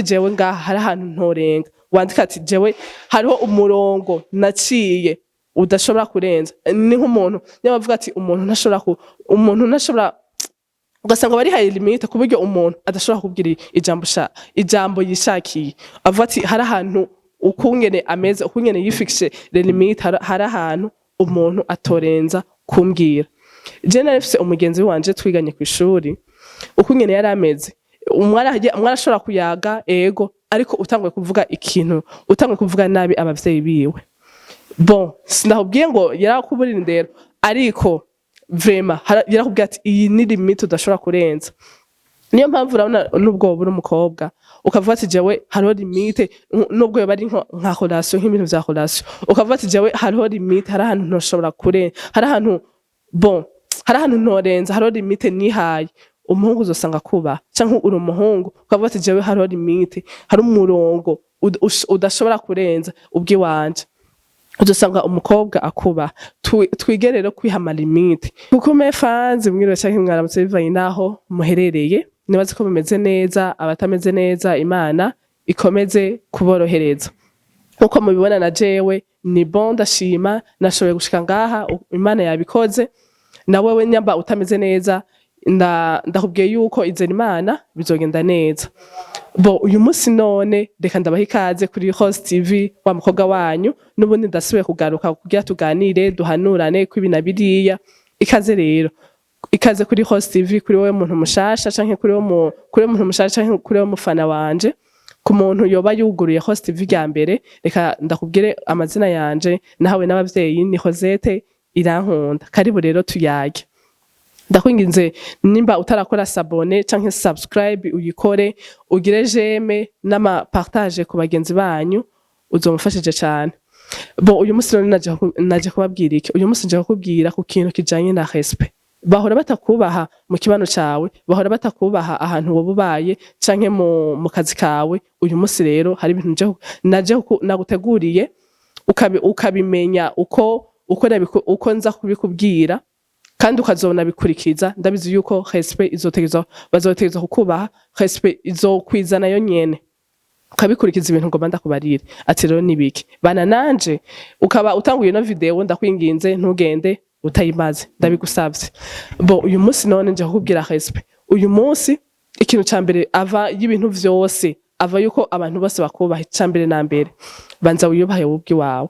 Jewe ngaha hari ahantu ntorenga. Wandika ati: "Jewe hariho umurongo naciye udashobora kurenza." Ni nk'umuntu niyo bavuga ati umuntu ntashobora, ugasanga barihaye limite ku buryo umuntu adashobora kubwira ijambo yishakiye. Avuga ati hari ahantu, ukungene ameze, ukungene yifixe les limites, hari ahantu umuntu atorenza kumbwira. Je nari mfise umugenzi wanje twiganye kw'ishuri, ukungene yari ameze, umwe arashobora kuyaga, ego, ariko utanguye kuvuga ikintu, utanguye kuvuga nabi abavyeyi biwe, bon, sindakubwiye ngo yarakuburira indero, ariko vraiment yarakubwiye ati iyi ni limite udashobora kurenza. Niyo mpamvu urabona, nubwo woba uri umukobwa, ukavuga ati jewe hariho limite, nubwo yoba ari nka relation, nk'ibintu vya relation, ukavuga ati jewe hariho limite, hari ahantu ntoshobora kurenza, hari ahantu, bon, hari ahantu ntorenza, hariho limite nihaye. Umuhungu uzosanga kubaha. Canke uri umuhungu, ukavuga ati jewe hariho limite, hari umurongo udashobora kurenza ubwiwanje, uzosanga umukobwa akubaha. Twige rero kwiha ama limites. Kuko mes fans, mwiriwe canke mwaramutse bivanye naho muherereye. Nibaze ko bimeze neza, abatameze neza Imana ikomeze kuborohereza. Nkuko mubibona, na jewe ni bon, ndashima, nashoboye gushika ngaha, Imana yabikoze. Na wewe nyamba utameze neza, ndakubwiye yuko izera Imana bizogenda neza. Bo uyu munsi none reka ndabaha ikaze kuri Host TV, wa mukobwa wanyu n'ubundi ndasubiye kugaruka kugira tuganire, duhanurane ko ibi na biriya. Ikaze rero, ikaze kuri Host TV, kuri wowe muntu mushasha canke kuri wowe muntu mushasha canke kuri wowe mufana wanje. Ku muntu yoba yuguruye Host TV rya mbere, reka ndakubwire amazina yanje nahawe n'abavyeyi, ni Rosette Irankunda. Karibu rero tuyage. Ndakwinginze, nimba utarakora s'abonner canke subscribe, uyikore, ugire j'aime n'ama partage ku bagenzi banyu, uzomufashije cane. Bon, uyu munsi rero naje kubabwira iki? Uyu munsi nje kukubwira ku kintu kijanye na respect. Bahora batakubaha mu kibano cawe, bahora batakubaha ahantu woba ubaye canke mu kazi kawe. Uyu munsi rero hari ibintu naje naguteguriye, ukabimenya uko nza kubikubwira, kandi ukazobona bikurikiza. Ndabizi yuko respect izotegezwa, bazotegezwa kukubaha, respect izokwizana yo nyene ukabikurikiza ibintu ngomba ndakubarire. Ati rero nibiki? Bana nanje. Ukaba utanguye ino video, ndakwinginze ntugende utayimaze, ndabigusavye. Bo uyu munsi none nje kukubwira respect. Uyu munsi ikintu ca mbere ava y'ibintu vyose, ava yuko abantu bose bakubaha, ica mbere na mbere banza wiyubahe wowe ubwiwawe,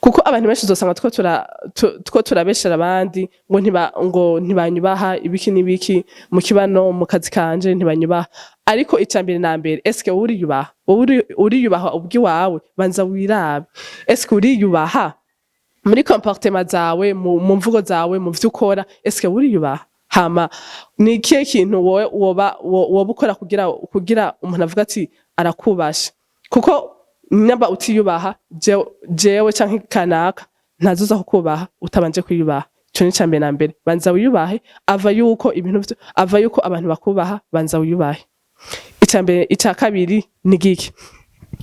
kuko abantu benshi uzosanga two turabeshera abandi ngo ntibanyubaha, ibiki n'ibiki, mu kibano, mu kazi kanje ntibanyubaha. Ariko ica mbere na mbere, eske wowe uriyubaha? Wowe uriyubaha ubwiwawe? Banza wirabe, eske uriyubaha muri comportement zawe, mu mvugo zawe, mu vyo ukora? Eske uriyubaha? Hama ni ikihe kintu wowe woba ukora kugira umuntu avuga ati arakubashe? Kuko nyamba utiyubaha, jewe canke kanaka ntazoza kukubaha utabanje kwiyubaha. Ico ni icambere na mbere, banza wiyubahe ava yuko ibintu ava yuko abantu bakubaha, banza wiyubahe. Icambere. Ica kabiri ni giki?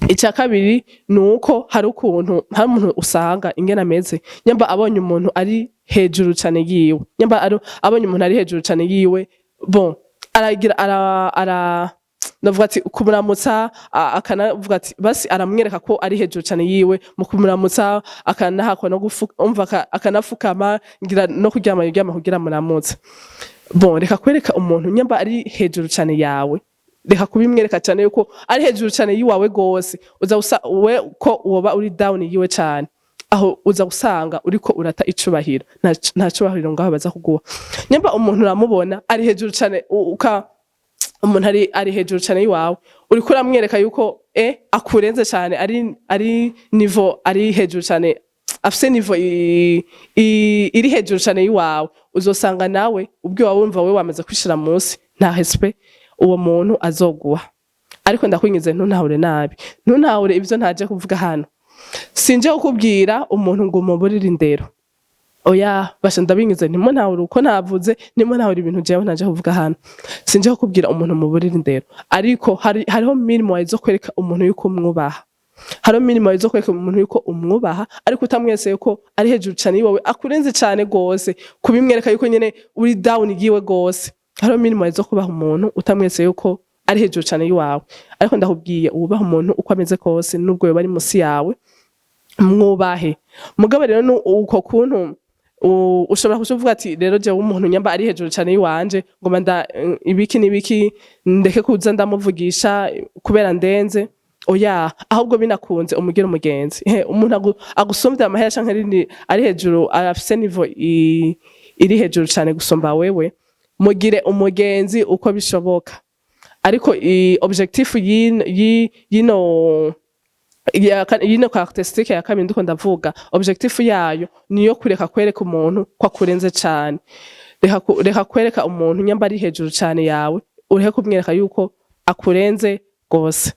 Icya kabiri ni uko hari ukuntu hari umuntu usanga ingene ameze, nyamba abonye umuntu ari hejuru cane yiwe, nyamba abonye umuntu ari hejuru cane yiwe, bon, aragira ara ndavuga ati kumuramutsa, akanavuga ati basi aramwereka ko ari hejuru cane yiwe mu kumuramutsa, akanahakwa no gufuka, umva, akanafukama, ngira no kuryama yuryama kugira muramutse. Bon, reka kwereka umuntu nyamba ari hejuru cane yawe, reka kubimwereka cane yuko ari hejuru cane yiwawe gose. Uza usa we ko woba uri down yiwe cane, aho uza gusanga uriko urata icubahiro. Nta cubahiro ngaho baza kuguha. Nyamba umuntu uramubona ari hejuru cane, uka umuntu ari hejuru cane yiwawe, uriko uramwereka yuko akurenze cane, ari niveau ari hejuru cane, afise niveau iri hejuru cane yiwawe, uzosanga nawe ubwo wawe wumva we wamaze kwishira munsi, nta respect uwo muntu azoguha. Ariko ndakwingize, ntuntahure nabi, ntuntahure ivyo ntaje kuvuga hano. Sinje kukubwira umuntu ngo umuburire indero, oya basha, ndabingize, ntimuntahure uko navuze, ntimuntahure ibintu jewe ntaje kuvuga hano. Sinje kukubwira umuntu muburire indero, ariko hariho minimum zo kwereka umuntu yuko umwubaha. Hariho minimum zo kwereka umuntu yuko umwubaha, ariko utamwese yuko ari hejuru cane yiwawe, akurenze cane gose, kubimwereka yuko nyene uri down yiwe gose. Hariho minimum zo kubaha umuntu utamwese yuko ari hejuru cane yiwawe. Ari hejuru cane y'iwawe. Ariko ndakubwiye, wubahe umuntu uko ameze kose, nubwo yoba ari musi yawe, mwubahe. Mugabo rero uko kuntu ushobora kuca uvuga ati: "Rero jewe umuntu nyamba ari hejuru cane y'iwanje, ngoma nda ibiki n'ibiki, ndeke kuza ndamuvugisha kubera ndenze." Oya, ahubwo binakunze umugire umugenzi. Umuntu agusumvya amahera canke ari hejuru, afise niveau iri hejuru cane gusumba wewe, mugire umugenzi uko bishoboka. Ariko objectif yino yino caractéristique ya kabiri ndiko ndavuga, objectif yayo niyo kureka kwereka umuntu ko akurenze cane. Reka kwereka umuntu nyamba ari hejuru cane yawe, ureke kumwereka yuko akurenze gose.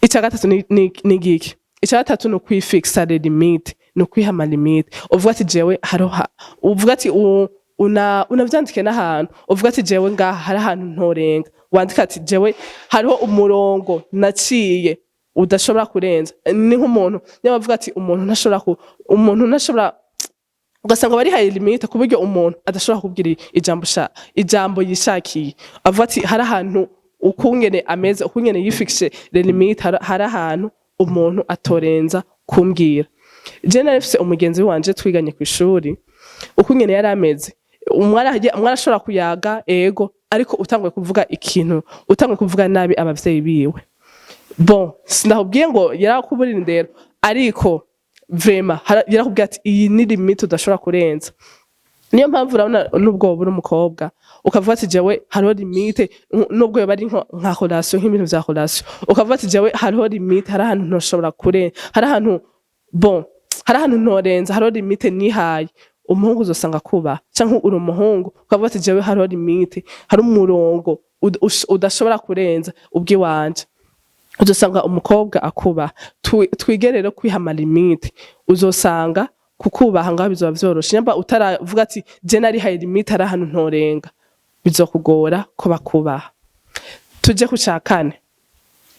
Icya gatatu ni giki? Icya gatatu ni ukwifixa les limites, ni ukwiha ama limite. Uvuga ati: "Jewe hariho uvuga ati unavyandike n'ahantu, uvuga ati: "Jewe ngaha hari ahantu ntorenga." Wandika ati: "Jewe hariho umurongo naciye udashobora kurenza." Ni nk'umuntu niba bavuga ati umuntu ntashobora, ugasanga barihaye limite ku buryo umuntu adashobora kubwira ijambo yishakiye. Avuga ati hari ahantu, ukungene ameze, ukungene yifixe les limites, hari ahantu umuntu atorenza kumbwira. Je nari mfise umugenzi wanje twiganye kw'ishuri, ukungene yari ameze, umwe arashobora kuyaga, ego, ariko utanguye kuvuga ikintu, utanguye kuvuga nabi abavyeyi biwe, bon, sinakubwiye ngo yarakuburira indero, ariko vraiment yarakubwiye ati: "Iyi ni limite udashobora kurenza." Niyo mpamvu urabona, nubwo woba uri umukobwa, ukavuga ati: "Jewe hariho limite," nubwo yoba ari nka relation, nk'ibintu vya relation, ukavuga ati: "Jewe hariho limite, hari ahantu ntoshobora kurenza, hari ahantu, bon, hari ahantu ntorenza, hariho limite nihaye." Umuhungu uzosanga kubaha. Canke uri umuhungu, ukavuga ati: "Jewe hariho limite, hari umurongo udashobora kurenza ubwiwanje," uzosanga umukobwa akubaha. Twige rero kwiha ama limite, uzosanga kukubaha ngaho bizoba vyoroshe. Nyamba utaravuga ati: "Je narihaye limite, hari ahantu ntorenga," bizokugora ko bakubaha. Tuje ku ca kane.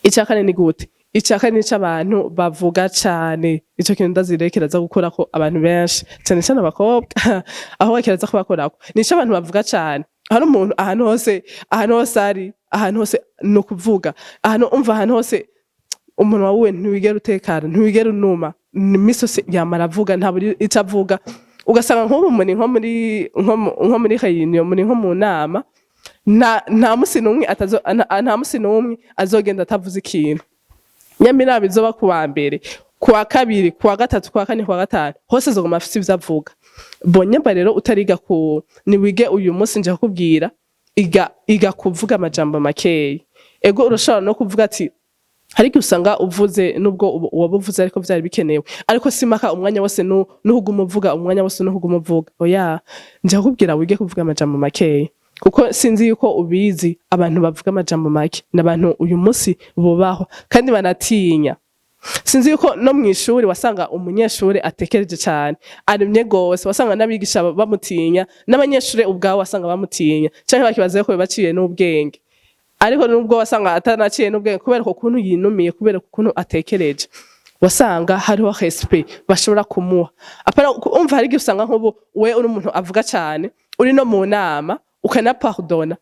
Ica kane ni gute? Ica kane ni c'abantu bavuga cane. Ico kintu ndazireke kiraza gukorako abantu benshi, cane cane abakobwa, aho kiraza kubakorako, ni c'abantu bavuga cane. Hari umuntu ahantu hose, ahantu hose ari, ahantu hose ni ukuvuga, ahantu umva, ahantu hose umuntu wawe ntiwigera utekana, ntiwigera unuma, ni imisi yose yamara avuga, ntaburi ico avuga. Ugasanga nk'ubu muri nko muri nko muri réunion, muri nko mu nama, nta musi n'umwe atazo, nta musi n'umwe azogenda atavuze ikintu. Nyamara bizoba ku wa mbere, ku wa kabiri, ku wa gatatu, ku wa kane, ku wa gatanu, hose azoguma afise ivyo avuga. Bon, nyamba rero utariga ku niwige uyu munsi, nje kukubwira: iga kuvuga amajambo makeyi. Ego, urashobora no kuvuga ati, hari igihe usanga uvuze, nubwo waba uvuze ariko vyari bikenewe, ariko simaka umwanya wose nuhuguma uvuga umwanya wose, nuhuguma uvuga. Oya, nje kukubwira wige kuvuga amajambo makeyi, kuko sinzi yuko ubizi, abantu bavuga amajambo make ni abantu uyu munsi bubahwa kandi banatinya. Sinzi yuko no mw'ishuri wasanga umunyeshuri atekereje cane, aremye gose, wasanga n'abigisha bamutinya, n'abanyeshuri ubwabo wasanga bamutinya, canke bakibaza yuko baciye n'ubwenge. Ariko nubwo wasanga atanaciye n'ubwenge, kubera uko kuntu yinumiye, kubera ukuntu atekereje, wasanga hariho respect bashobora kumuha. Apana umva, hari igihe usanga nk'ubu we uri umuntu avuga cane, uri no mu nama ukanapardona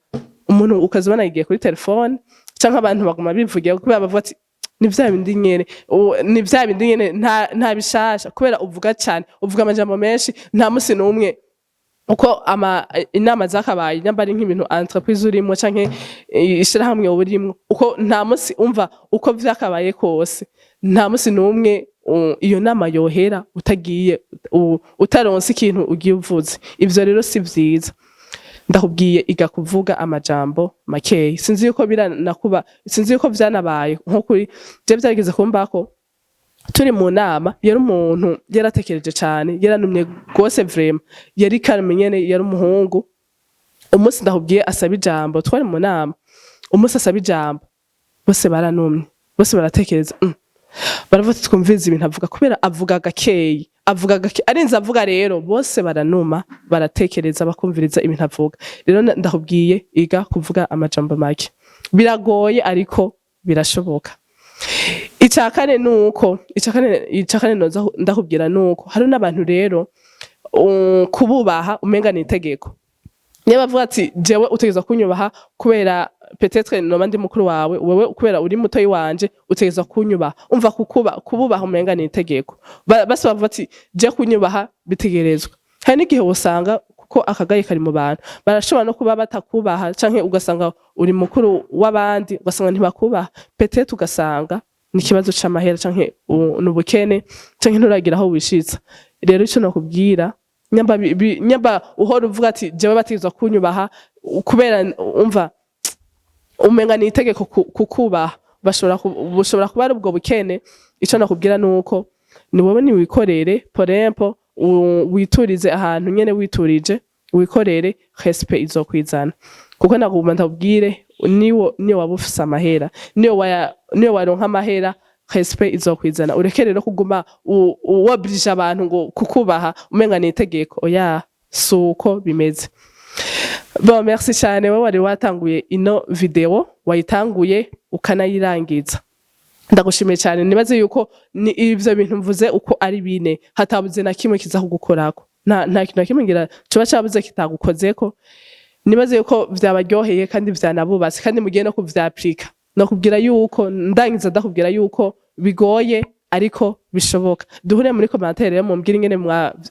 umuntu, ukazibona yigiye kuri telefone, canke abantu baguma bivugira kubera bavuga ati: "Ni vya bindi nyene, ni vya bindi nyene, nta bishasha," kubera uvuga cane, uvuga amajambo menshi. Nta musi n'umwe uko ama inama zakabaye, nyamba ari nk'ibintu entreprise urimwo canke ishirahamwe urimwo, uko nta musi umva uko vyakabaye kose, nta musi n'umwe iyo nama yohera utagiye utaronse ikintu ugiye uvuze. Ivyo rero si vyiza. Ndakubwiye, iga kuvuga amajambo makeyi. Sinzi yuko biranakuba, sinzi yuko vyanabaye nko kuri je, vyarigeze kumbako turi mu nama. Yari umuntu yaratekereje cane, yaranumye gose vraiment, yari calme nyene, yari umuhungu. Umunsi ndakubwiye asaba ijambo, twari mu nama, umunsi asaba ijambo bose baranumye, bose baratekereza. Baravuga ati: "Twumvirize ibintu avuga," kubera avuga gakeyi, avuga gake, arinze avuga rero bose baranuma, baratekereza, bakumviriza ibintu avuga. Rero ndakubwiye, iga kuvuga amajambo make. Biragoye ariko birashoboka. Icya kane nuko, icya kane noza ndakubwira nuko hari n'abantu rero kububaha umenga ni itegeko. Niyo bavuga ati: "Jewe utegerezwa kunyubaha kubera peut-être noba ndi mukuru wawe, wewe kubera uri mutoyi wanje utegerezwa kunyubaha. Umva, kukuba kububaha umenga ni itegeko. Basi bavuga ati je kunyubaha bitegerezwa. Hari n'igihe usanga kuko akagaye kari mu bantu, barashobora no kuba batakubaha, canke ugasanga uri mukuru w'abandi, ugasanga ntibakubaha. Peut-être ugasanga ni ikibazo c'amahera, canke n'ubukene, canke nturagira aho wishitsa. Rero ico nokubwira, nyamba nyamba uhora uvuga ati jewe bategerezwa kunyubaha kubera umva umenga ni itegeko kukubaha, bashobora bushobora kuba ari ubwo bukene. Ico nakubwira nuko ni wowe niwikorere porempo, witurize ahantu nyene, witurije wikorere, respect izokwizana. Kuko naguma ndabwire, niwo waba ufise amahera, niyo waronka amahera, respect izokwizana. Ureke rero kuguma wobrije abantu ngo kukubaha umenga ni itegeko. Oya, suko bimeze. Bon, merci cyane wowe wari watanguye ino video, wayitanguye ukanayirangiza, ndagushimiye cyane. Nibaze yuko ni ivyo bintu mvuze uko ari bine hatabuze na kimwe kiza kugukorako. Nta kintu na kimwe ngira coba cabuze kitagukozeko. Nibaze yuko vyabaryoheye kandi vyanabubatse, kandi mugiye no kuvyapplika. Nokubwira yuko ndangiza ndakubwira yuko bigoye ariko bishoboka. Duhure muri commentaire rero, mumbwire ingene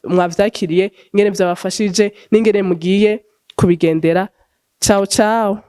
mwavyakiriye, ingene vyabafashije n'ingene mugiye kubigendera. Ciao ciao.